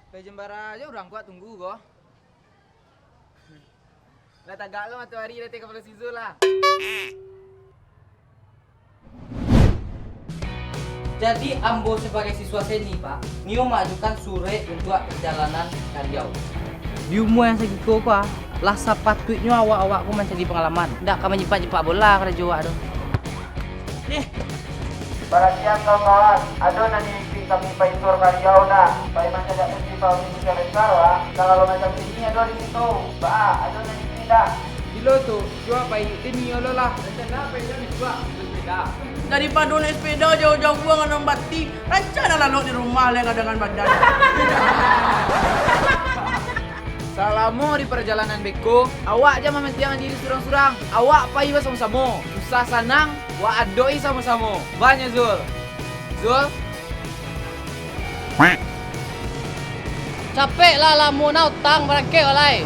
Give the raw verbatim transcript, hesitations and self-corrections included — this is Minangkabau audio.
Pai jambara ajo urang kuak tunggu ko. Lah tagak lo matoari datang ka Palo Sizo lah. Jadi ambo sabagai siswa seni, Pak, nio maajukan surek untuak parjalanan ka Riau. Di umua yang sagiko ko, ah, lah sapatuiknyo awak-awak ko mancari pangalaman, ndak ka manyimpak-nyimpak bola karajo awak tu. Nih. Paratian kawan-kawan, ado nan diiduik kami pai tur ka Riau nak, pai mancaliak festival Indonesia Besar, wah. Sagalo macam seni ado di situ. Baa, ado nan diiduik ndak? Gilo tu, cubo pai, ti nio lo lah. Rencana pai jo ni cubo, sepeda. Daripado naiak sepeda jauah-jauah ka nan bati, rancak nan lalok di rumah lai kadangan badan. Salamo di parjalanan beko, awak jan mamantiangan diri surang-surang. Awak pai basamo-samo. Susah sanang, wak adok-i samo-samo. Baa nyo, Zul? Zul? Capek lah, lamo na utang, barangkek wak lai.